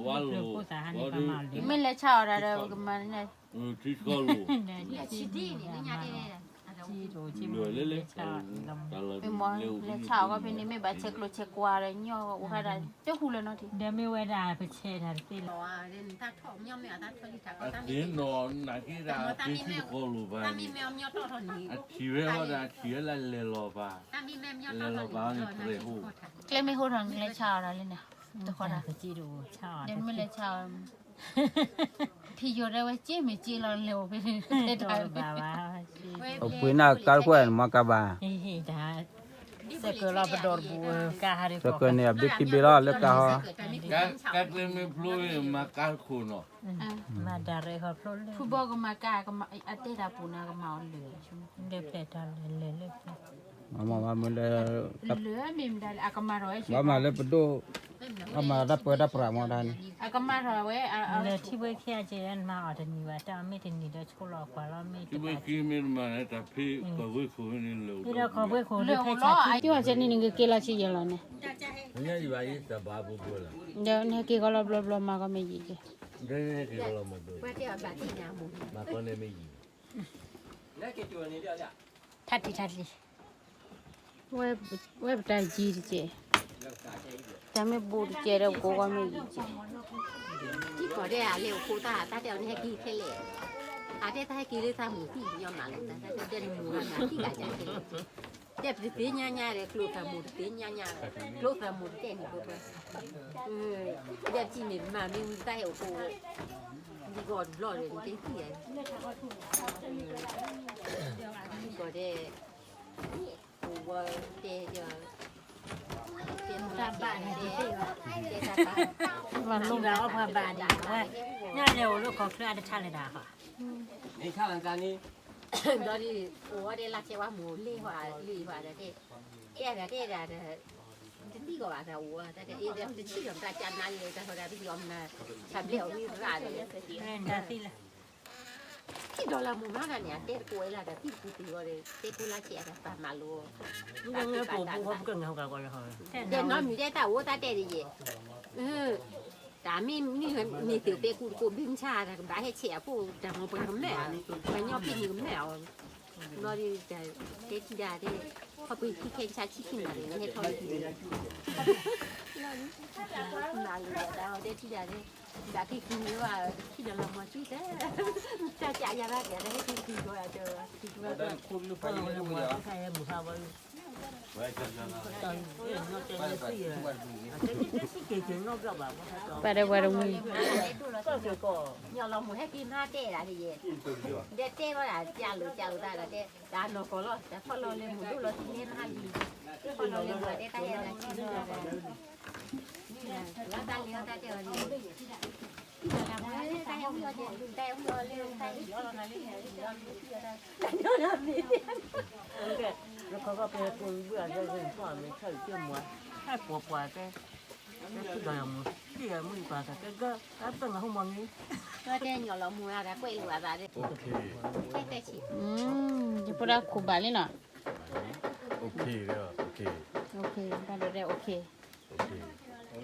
ဝါလိၤ, မ့ၢ်လဲၤဆါအီၤတၢ်ဒီး ကမၤန့ၣ်, ထံဆှီလိၤ, လဲၤလဲၤလဲၤ, လဲၤဆါအီၤကီၢ်ဖဲန့ၣ် မ့ၢ်ဘၣ်ဆဲးကျိးဆဲးကွာ်ဒီး ညီအိၣ်ခါဒၣ် တဟူးလၢၤနီတထံၣ်, ဒီးမ့ၢ်ဝဲဒၣ်ပဆဲးတၢ်တသ့လီၤ, အသ့ၣ်နီၣ်နာ်က့ဒၣ်အသ့ၣ်ဆံဃီလိၤဘၣ်န့ၣ်, အထံၣ်ဝဲဃီဒီးအထံၣ်ဝဲလၢလဲၤလီၤဘၣ်, လဲၤလီၤဘၣ်န့ၣ်တရံးဟိၣ်, ကျဲမ့ၢ်ဟိထီၣ်န့ၣ် လဲၤဆါအီၤဒၣ်လဲၣ်န့ၣ်, တဃီတၢ်, ဒီးမ့ၢ်လဲၤဆါအီၤ ဖံယီၤဒၣ်ဝဲစ့မ့ၢ်စ့လီၤလဲၤအိၣ်ဖဲန့ၣ်, အပှ့ၤန့ၣ်ကါတခိၣ်နမၤကါဘၣ်, စဲးကၢလီၤပဒိၣ်တပူၤ, စဲးကၢန့ၣ် အဘ့ၣ်ခံဘ့ၣ်လီၤလၢကါဟီ, ကါကျဲမ့ၢ်ဖျိမၤကါတခိၣ်နီၤ, မၤဒၣ်ရဲၣ်ဃီဖျိလၢ, ဖုဘီကမၤကါ, အတဲတၢ်ပူၤန့ၣ် ကမၤအီၤလၢာ်, လၢဖျဲၣ်တၢ်လၢာ်လၢာ်လၢဖျဲၣ်, မ့ၢ်မ့ၢ်ဒၣ်လၢအကမၤထီၣ်ဝဲ, ဘၣ်မၤလၢပဒိၣ်, ဘၣ်မၤလၢပှဲၤတၢ်ပြးမီၢ်ဒၣ်န့ၣ်, အကမၤထီၣ်ဝဲ, လၢထံဘှ့ခံအက့မၤအီၤတနံၤဘၣ်, တၢ်မ့ၢ်တနံၤဒီးဆိလီၤကွၢ်လီၤမ့ၢ်တဘၣ်, ထံဘှ့ခံမ့ၢ်တမၤန့ၣ် တၢ်ဖ့ၣ်ကီၢ်ဘှ့ခိၣ်န့ၣ်လၢာ်, ဒီးကီၢ်ဘှ့ခိၣ်လၢဖဲဆါန့ၣ် နကက့ၤလီၤဆံးယဲၢ်လီၤန့ၣ်, ဒီးနဟဲက့ၤကီးလီၤဘျီဘျီမၤကီးမ့ၢ်ယံၤက့ၤ, ထါတံၢ်ထါတံၢ်, ဝဲပတၢ်ယံၤတကဲး, တၢ်မ့ၢ်ဘူးတကဲးဒီး ကိးဂီၢ်မ့ၢ်ယံၤကဲး, ထံကီၢ်ဒဲးအလဲၤအိၣ်ခိးတၢ် တၢ်တဲအီၤနဟဲက့ၤခဲလၢာ်, အတဲတၢ်ဟဲက့ၤလၢတၢ်မုာ်သံၣ်ညီမးလီၤ, တၢ်တဲနမုာ်ဂၤမးသံၣ်ဂၤကဲးခဲလၢာ်, တဲပတသ့ၣ်ညါညါဒီး ကျိသးမုာ်တသ့ၣ်ညါညါ, ကျိသးမုာ်တသ့ၣ်န့ၣ်ပှဲၤပှဲၤ, ဒီးပစံးန့ၣ် မၤမ့ၢ်ဝံသးဟဲအိၣ်ခိး ယဂီၢ်တဘျီဒီး နကသံၣ်ဧါ, ကီၢ်ဒဲး, အိၣ်ဝဲတဲဒီး, တဲမူတၢ်ဘၣ်န့ၣ်တသ့ဘၣ်, တဲတၢ်ဘၣ်, မၤလိဘၣ်အီၣ်ပှၤဘၣ်ဒံးဝဲ, ညါလဲၤအိၣ်လၢခီၣ်ချၢအတထါလၢၤဒၣ်ဃီ, ဒီးဒ်, အိၣ်ဝဲဒၣ်လၢဆဲးဝါမိၢ်လ့ၢ်ဝဲလံဝဲဒီး, တဲဒၣ်တဲဒၣ်ဒီး, တသံၣ်ကီးဘၣ်တၢ်အိၣ်ဝဲ, တၢ်တဲအ့ၣ်ဒီး တဆံးဒီးတၢ်ကနါလံ တၢ်ဃီဒီး ပယီၤမနၤ, ဆါဘျဲၣ်အီၤဝံသရၣ်ဒီး, ထံၣ်ဒီးလၢမုၢ်မၤတၢ်န့ၣ် အတဲတကိးဝဲလၢတၢ်သံၣ်တပူၤသ့ဝဲဒီး တဲကိးလါဆဲးအတၢ်ပာ်မၤလိ, တၢ်သ့ၣ်ပာ်တၢ်, တဲနီတမံၤဒဲးတၢ်အိၣ်တၢ်တဲဒ်ယဲၢ်, တၢ်မ့ၢ်မ့ၢ်န့ၣ်သ့ၣ်ပဲကူတကိးဘ့ၣ်မဆါ တၢ်ကဘၣ်ဟဲဆဲးအဖိ တၢ်မ့ၢ်ပှၤကမဲာ်, ပှၤညီဖဲန့ၣ်ကမဲာ်အီၤ, ဘျီဒီး, တဲထံၣ်ဒၣ်တဲ, ခီပှ့ၤခံခဲဆါဆံခံနၤန့ၣ် ဟဲထီၣ်လံ, နၤလၢတၢ်တဲထံၣ်ဒၣ်တဲ, ဘၣ်က့ၤက့ၤန့ၣ်ဘၣ်, ထံၣ်ဒီးလီၤမီၤဆူတဲ, တၢ်ကယၤဘၣ်က့ၤ တၢ်ဟဲက့ၤက့ၤကီးယၤတဲ, မုၢ်ဟါဝဲ ပှၤဒီးပှၤတမှံၤ, ညီလီၤမုၢ်ဟဲက့ၤမၤတဲဒၣ်ယဲၢ်, ဒီးတဲဘၣ်ဒၣ် ကၢ်လိာ်ကၢ်လိာ်သးဒီးတဲ, တၢ်နီၢ်ကီၢ်လီၤ တၢ်ဖီလီၤလၢမုၢ်ဒိၣ်လီၤ ထံန့ၣ်မၤလံ, ဖီလီၤလၢမုၢ်တဲတၢ်ဟဲလၢထံလီၤ, လီၤတၢ်လံၤလီၤတၢ်တဲအီၤန့ၣ်, တၢ်ဟဲဝံၤအီၤလၢ တၢ်ဟဲဝံၤအီၤလၢ တၢ်ညီလီၤမ့ၢ်, နခီခီပှၤကိးဝံၤအီၤလၢ ပှၤမ့ၢ်ဆၢက့ၤမၤ, ဟဲပှၤပှၤတဲ, တဲထံၣ်ဒီးမုၢ်, ထံၣ်ဒီးမုၢ်ပှၤကတဲဂၢၢ်, တၢ်ပၢၢ်ငါဟိမၤမ့ၢ်, တၢ်တဲညီလီၤမုၢ်အါဒီးကွဲးလိာ်အသးဒီး, ယဖိဒါခိၣ်ဘၣ်လံနီၤ, ဘၣ်ဒီးတဲ okay, ဖ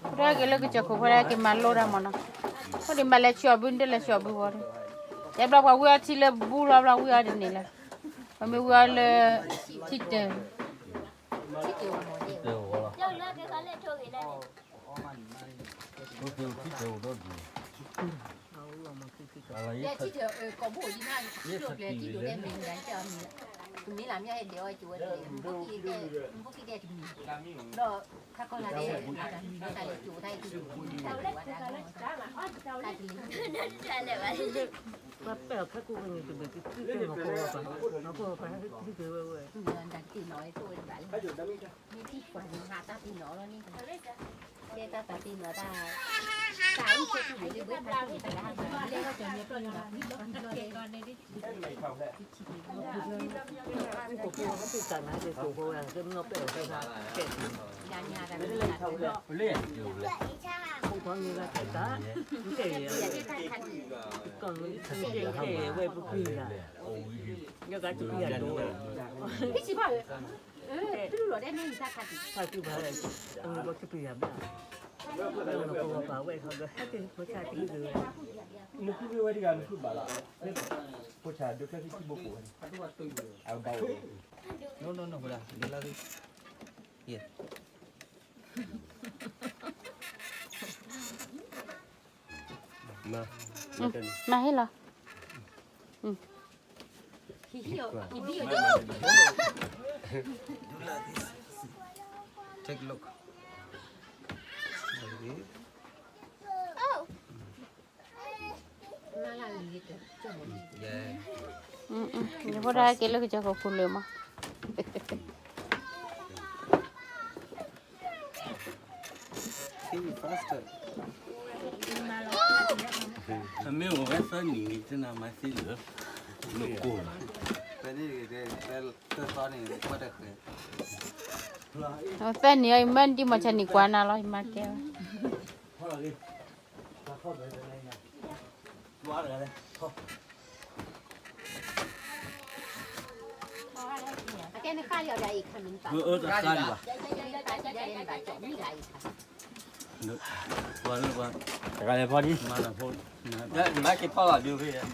ိဒါက့ၤလၢကစၢၢ်ခိၣ်ဖိဒါက့ၤမၤလိတၢ်မ့ၢ်နီၤ, ဖိဒံးမၤလဲၤဆှီဘု နတလဲၤဆှီဘုဝဲဒီး, တဲဘျီပှၤဝံအီၤထံလၢဘုလီၤဘျီဝံအီၤဒ်န့ၣ်လီၤ, ပမ့ၢ်ဝံအီၤလၢ, ထံတၢၢ် ပှၤပဲာ်အီၤခဲကိးကန့ၣ်တဘ့ၣ်ကသံၣ်ကနီၢ်ကီၢ်ဝဲပှၤ, နီၢ်ကီၢ်ဝဲပှၤဟဲကသံၣ်က့ၤဝဲဝဲ, မ့ၢ်တံၢ်ပှၤန့ၣ်ဟးတၢ်သ့ၣ်နီၣ်လီၤန့ၣ်, တဲတၢ်သးသ့ၣ်နီၣ်တၢ်, တၢ်အုၣ်ခဲကိးကန့ၣ်တဘ့ၣ်တၢ်သ့ၣ်နီၣ်တၢ်, လဲၤဝဲတၢ်န့ၣ်ပျံၤလီၤ, ကိးကန့ၣ်ပှၤဟဲက့ၤကိးဝဲ, ကဲမ့ၢ်ပဲာ်အီၤခဲခါ, ကဲ, ယၤန့ၣ်ဟးတၢ်သ့ၣ်နီၣ်လီၤ, ကီၢ်မ့ၢ်ကဲဝဲပပှ့ၤဂၤ, ယကတပှ့ၤဂၤဒိၣ်ဝဲ, ဖးတူၢ်ဘၣ်ဝဲ, အမ့ၢ်ကီၢ်ကပှ့ၤဂၤဘၣ်, ပဝဲပာ်ဝဲခီဒီး ဟဲက့ၤဖိဆၣ်တံၢ်ဂ့ၤဝဲ, နဖုဝဲတဂၤနဖုဘၣ်လီၤ, ဖိဆၣ်ဒိးချၢခံဘိကိးဝဲ, အဘၣ်ဝဲ, နနနဟိဒၣ်, ယဲ မၤဟ့ၣ်လီၤ. Take a look. ယဖိဒါက့ၤလၢကစၢၢ်ခိၣ်ခိၣ်လၢမး. အမ့ၢ်အိၣ်ဝဲသၢနံၣ်န့ၣ် တနၤမၤသ့လၢာ်, လၢကိၢ်ဘၣ်, သၢနံၣ်အံၤ ယမ့ၢ်ဒံးမၤဆါနံၣ်ကွၢ်နၤလီၤ ယမၤကဲဝဲ. တဂၤလဲၤဖီဒံး, မၤက့ၤဖီလီၤဒုးဖဲ, အိ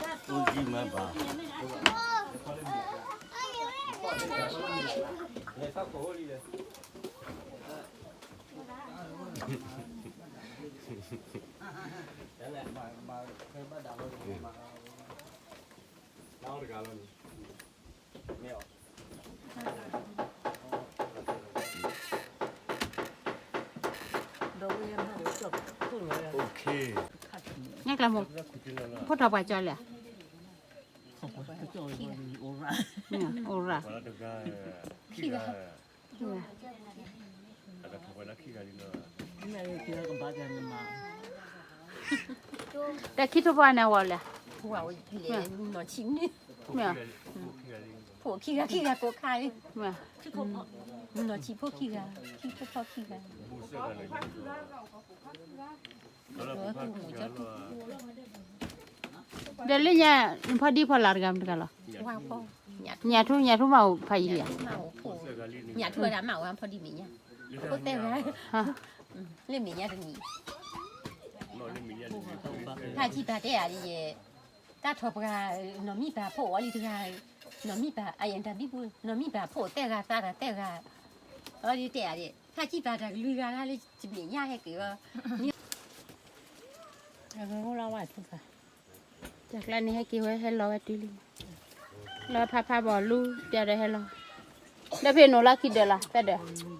ၣ်ကံမၤဘၣ်, ညၣ်ကျါမိၢ်, ဖိထီၣ်ပှၤကၠီလဲၣ်, အိၣ်ရၣ်, တၢ်ခံထီၣ်ပှၤန့ၣ်ဝဲလဲၣ်, မ့ၢ်, ဖိခံဂၤခံဂၤကိးခါလံ, မ့ၢ်, နီၢ်ဆံးဖိခံဂၤ, ခံဖိဖီခံဂၤ ဒီးလၢညါ, နဖီဒံဖီလာ်တဂၤမတဂၤလီၤ, ညၣ်ထူ, ညၣ်ထူမးအိၣ်ဖးယံာ်လံဧါ, ညၣ်ထူဝဲဒၣ်မးအိၣ်ဖီဒံမဲာ်ညါ, ဖိသၢဂၤ, လၢမဲာ်ညါတနံၣ်, ဖးကံၢ်ပၤတဲယၤဒ်ယဲ, တၢ်ထီၣ်ပှၤ, နီၢ်မံၣ်ပၤဖိအိၣ်အီၤလံတဂၤ, နီၢ်မံၣ်ပၤ, အယတၢ်ဘံဘူ, နီၢ်မံၣ်ပၤဖိအိၣ်သၢဂၤသးတၢ်သၢဂၤ, အီၤဒ်တဲယၤဒ်, ဖးကံၢ်ပၤတၢ်ကလုာ်ဂၤလၢလၢမဲာ်ညါဟဲက့ၤအီၤ, လီၤဝဲထူၣ်ဖး, တၢ်ကျါန့ၣ်ဟဲက့ၤဝဲဟဲလီၤဝဲတုၤလံ, လီၤဖးဖးဘီၣ်လူ, တဲဒီးဟဲလီၤ, ဒီးဖဲနိၣ်လီၤခံဒၢးလီၤ သၢဒၢး, အံၤ,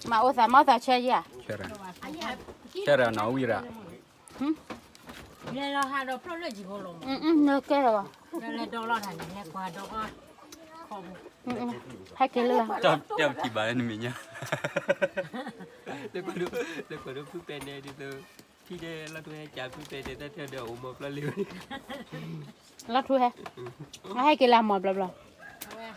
မၤအိၣ်သးမၤအိၣ်သးဆၢယၤ, ဆၢရၤနီၣ်ဝံၤရၤ, လဲၤလီၤဟးဒီးဖျိလၢကံၢ်ဖိလီၤမး, နကဲလီၤဘၣ်, လဲၤဒီလီၤတၢ်န့ၣ် လဲၤကွၢ်ဒီး, ဟဲက့ၤလၢ, တၢ်ပထံၣ်ဘၣ်လၢနမဲာ်ညါ, လဲၤကွၢ်ဒီးဖုပဲၢ်နဲဒ်သိး, ဖံတဲလီၤထူဟဲကၢ်ဖုပဲၢ်နဲတၢ်ထၢဒီးအိၣ်မီၢ်ပျီလံ, လီၤထူဟဲ, ဟဲက့ၤလၢမီၢ်ဘျီဘျီ,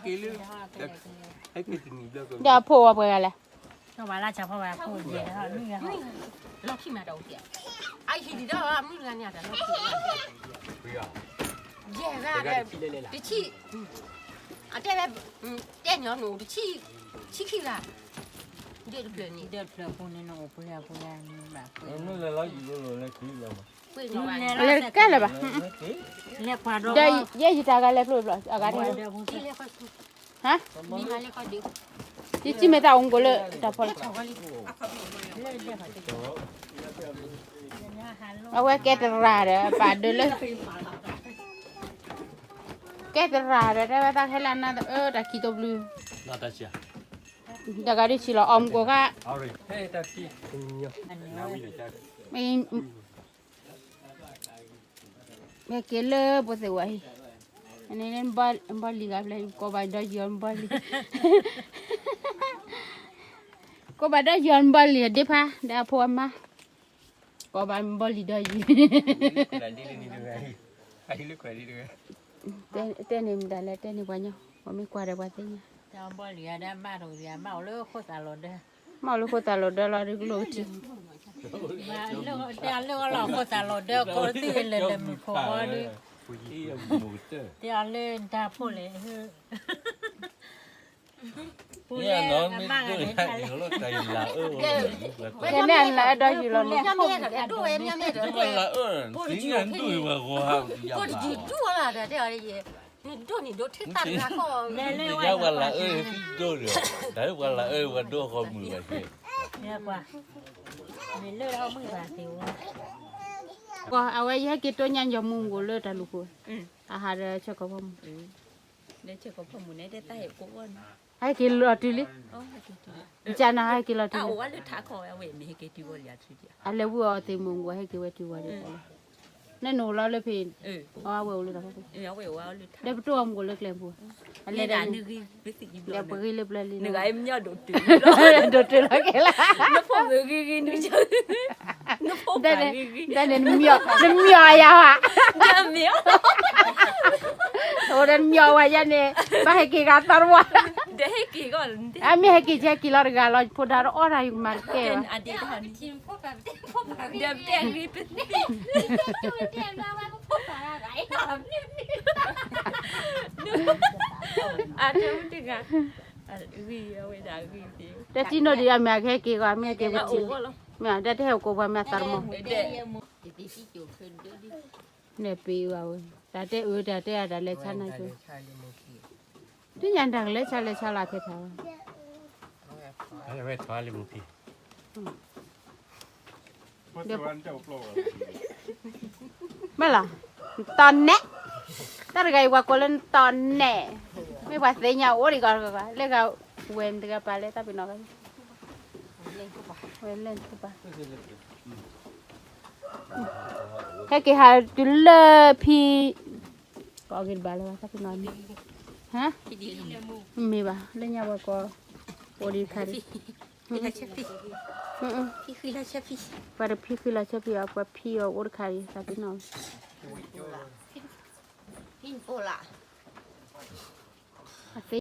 က့ၤလၢ, ဟဲက့ၤတနံၣ်ဘျီက, ဒီးအဖိဝဲပှဲၤဂၤလဲၣ် လီၤဖံးမးတၢ်အိၣ်ကဲ, အဟံၣ်ဒံးဒီးမုၢ်တဂၤန့ၣ် အတၢ်လီၤဖံး, ယဲၢ်ဂၤဒီး, တဆံ, အတဲဝဲ, တဲန့ၣ်အီၤန့ၣ် တဆံ, ဆံခံဂၤ, ဒၢးတဖျၢၣ်န့ၣ်, ဒၢးတဖျၢၣ်အပူၤန့ၣ် နအိၣ်ပှဲၤအပူၤလဲၣ်, လၢကဲလၢၤဘၣ်, ဒီးယဲယတၢ်ဂၤလဲၤဖျိဘျီ အဂၤတ, ဟါ, ယစံးမ့ၢ်တၢ်အိၣ်မူကိးလၢတၢ်ဖီလာ်, အဝဲကဲသရၣ်ဒီး ပာ်ဒၢးလၢ, ကဲသရၣ်ဒီး တဲဝဲသးခဲလၢာ်နၤ အၢ တၢ်ခံးတဘျုး, တၢ်ဂၤဒုးဆံးလီၤ အီၣ်မူကိးခါ, မ့ၢ်က့ၤလၢပှၤသ့ၣ်ဝဲအံၤ, နဘီလံၤဂၤဖျဲၣ် ကိးဘၣ်ဒီးယီၤနဘီလံၤ, ကိးဘၣ်ဒီးယီၤနဘီလံၤဒ့ဖါ ဒီးအဖိအမါ, ကိးဘၣ်နဘီလံၤဒီးယီၤ, တဲန့ၣ်မတၤလဲၣ် တဲန့ၣ်ပှၤညီ, ပှၤမ့ၢ်ကွၢ်ဒီးပှၤသ့ၣ်ညါ, ဘီလံၤဒီးအမါတဂၤ အမါအိၣ်လၢဃိသးလီၤဒီး မ့ၢ်လၢဃိသးလီၤဒၢလီၤဒုးကလိၣ်ကထံၣ်, တဲအီၤလၢအီလီၤဃိသးလီၤဒၢကီးသ့ၣ်လၢလၢမုၣ်ခိၣ်ဝီဒီး, တဲအီၤလၢဒၢဖိလဲၣ်, ပူၤလဲၣ်, ကဲန့ၣ်အလၢအဒီယံၤလီၤန့ၣ်, လၢအၢ, ပှၤလၢအၢ, ပှၤလၢအၢသံညါဒိၣ်ဝဲဂီၤဟးယၤဘၣ်, တၢ်လၢပှၤလၢအၢဝဲဒိၣ်ဃီမုၢ်ဘၣ်ကဲ, အဝဲယဟဲက့ၤတိၢ်ညါယီၤမူမူလၢတၢ်လူၢ်ခိၣ်, အဟးဒီးဆဲးကီးဖီမူ, ဟဲက့ၤလီၤတုၤလံ, ကနၤဟဲက့ၤလီၤတုၤလံ, အလဲၤဝံၤအီၤသ့ၣ်မုၢ်မူအဟဲက့ၤဝဲတုၤဝဲဒၣ်, နနအိၣ်လီၤလၢဖဲ, အဝဲအိၣ်လၢတၢ်ဖီခိၣ်, ဒီးပတိၢ်အီၤမူလၢကျဲပူၤ, အလဲၤဒီး, ဒီးပဂ့ၤလၢပျၢၤလံ, ဒိးတုၤလီၤကဲလၢ, တၢ်န့ၣ်, နမံၤအီၤယၤဧါ, အိၣ်ဒီးနမံၤအီၤဝဲယၤန့ၣ်, ဘၣ်ဟဲက့ၤဂၤသီတဝါ, အမ့ၢ်ဟဲက့ၤကဲက့ၤလီၤတဂၤလီၤ, ဖိဒါတအီၣ်တၢ်ယကမၤတကဲဘၣ်, တထံၣ်နီၣ်ဒံးအမ့ၢ်အကဟဲက့ၤဂီၤ မ့ၢ်ဟဲက့ၤဝဲထံၣ်, မ့ၢ်တၢ်တဟဲအိၣ်ကိးပှၤမ့ၢ်အသးတမီၤ, န့ၣ်ပ့ၤအဝဲ, တၢ်တဲအၢတၢ်တဲအတၢ်လဲၤဆါန့ၣ်ကၠိ, သ့ၣ်ညါတၢ်ကလဲၤဆါလဲၤဆါလီၤဖဲထီၣ်, မ့ၢ်လီၤ, နတီၢ်နဲၣ်, တၢ်တဂၤအံၤပှၤကိးလၢနတီၢ်နဲၣ်, မ့ၢ်ပှၤသ့ၣ်ညါအိၣ်ဒံးကီးတဂၤ, လၢဂၤဝဲမတဂၤပာ်လၢတၢ်ပ့ၤနီၣ်ဂၤ, ဝဲလဲၣ်နထူပာ်, ဟဲက့ၤဟးတုၤလၢဖံ, ကိးက့ၤတဘၣ်လၢၤဘၣ်တၢ်ပ့ၤနီၣ်န့ၣ်, ဟါ, မ့ၢ်ဘၣ် လၢညါပှၤကိး, အိၣ်ဒံးတခါဒံး, ပှၤတဖံဃံလီၤဆၢဖံအီၤ ပှၤဖံအီၤအိၣ်တခါဒံး တၢ်ပ့ၤနီၣ်, အသ့